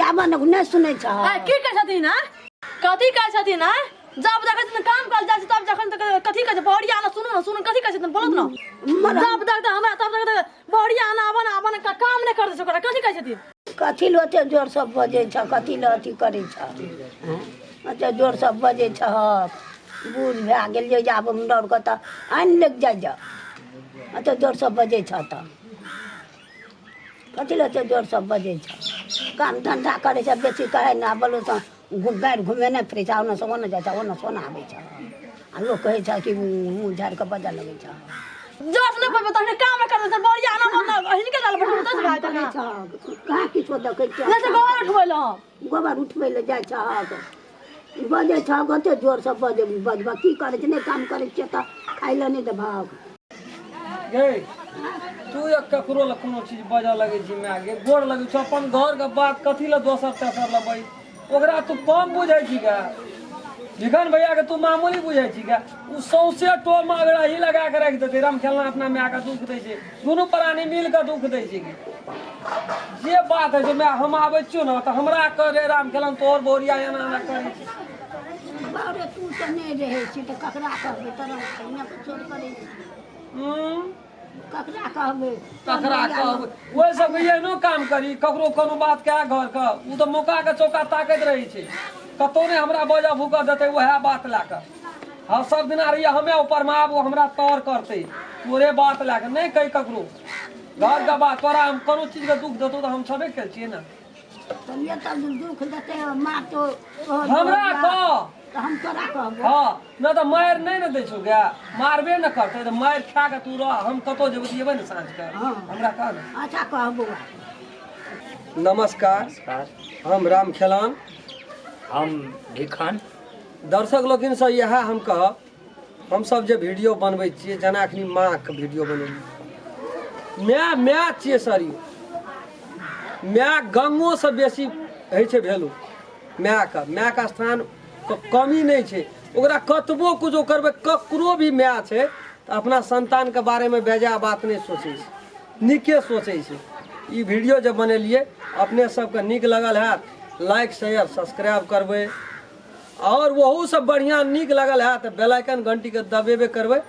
आबऽ ने, नहि सुनै छह? आ की कहै छथिन आ? कथी कहै छथिन आ? जब देखै छथिन काम कर जाइ छै तब जखन तक कथी कहै छै बहुरिया आना, सुनू ने, सुनू, कथी कहै छथिन बोलत ने। जब तक हमरा तब तक बहुरिया आना, आबऽ ने, आबऽ ने, काम नहि कर दै छै ओकरा। कथी कहै छथिन? कथी लए ओते जोरसँ बजै छह? कथी लए अथी करै छह? आँय, ओते जोरसँ बजै छहक? बूढ़ भए गेल जे आब हम डर कऽ तऽ आनि लग जाइ जा। ओते जोरसँ बजै छह तऽ कथी लए ओते जोरसँ बजै छह? काम धन्धा करै छै बेसी, कहै ने बोलू तऽ गाड़ि घुमेने फिरै छै, ओन्नसँ ओन्ने जाइ छै, ओन्नसँ ओन्ने आबै छै आ लोक कहै छै कि मुँह झाड़ि कऽ बजऽ लगै छै। जोर से नहि बोलबै तखने काम नहि करबै। बहुरिया आना हिनके दाल बैठबै तऽ भाइ करै छहक? कहाँ किछो देखै छियै? नहि तऽ गोबर उठबै लए हम गोबर उठबै लए जाइ छहक, बजै छहक ओते जोरसँ। बजै बजबऽ की करै छै? नहि काम करै छियै तऽ खाइ लए नहि देबहक? गे, तू एक ककरो लए कोनो चीज बजऽ लगै छी? माय गे, गोर लगै छौ, अपन घरके बात कथी लए दोसर तेसर लबै? ओकरा तू कम बुझै छी गे? भिखन भैया के तू मामूली बुझै छी गे? ओ सौंसे टोल मे अगराही लगा के राखि देतै। राम खेलना अपना माय के दुख दै छै, दुनू प्राणी मिल के दुख दै छै। गे, जे बात होइ छै माय, हम आबै छियौ ने तऽ हमरा करे, राम खेलन, तोहर बहुरिया एना एना करै छै। बाप रे, तू तऽ नहि रहै छी तऽ ककरा कहबै? तोरा पहिने चोर करै छी। ककरा कहबै? ककरा कहबै? ओहि सबके एहनो काम करी, ककरो कोनो बात कए घर के, ओ तऽ मौका के चौका ताकैत रहै छै, कतौ नहि हमरा बजऽ भूकऽ देतै। वएह बात लए कऽ हम सब दिना रहियै हमे ऊपर मे, आब ओ हमरा तर करतै तोरे बात लए कऽ। नहि कही ककरो घर के बात। तोरा हम कोनो चीज के दुख देतौ तऽ हम छेबे कयल छियै ने। तभिए तब दुख देतै, मारतौ तोहर। हमरा कह। तऽ हम तोरा कहबो। हँ, नहि तऽ मारि नहि ने दै छौ गाय, मारबे ने करतै तऽ मारि खा कऽ तू रह। हम कतौ जेबै तऽ एबै ने साँझ के। हमरा कह ने। अच्छा, कहबो। नमस्कार। नमस्कार। हम राम खेलान। हम भिखन। दर्शक लोकनिसँ इएह हम कहब, हमसब जे वीडियो बनबै छियै, जेना एखनी माँके वीडियो बनेलियै, माय माय छियै सर। यौ, माय गंगोसँ बेसी होइ छै वैल्यू मायके। मायके स्थान के कमी नहि छै। ओकरा कतबो कुछो करबै, ककरो भी माय छै तऽ अपना सन्तानके बारेमे बेजाय बात नहि सोचै छै, नीके सोचै छै। ई वीडियो जे बनेलियै, अपने सबके नीक लगल हैत, लाइक, शेयर, सब्सक्राइब करबै आओर ओहू सब बढ़िआँ नीक लगल हैत तऽ बेल आइकन घंटीके दबेबे करबै।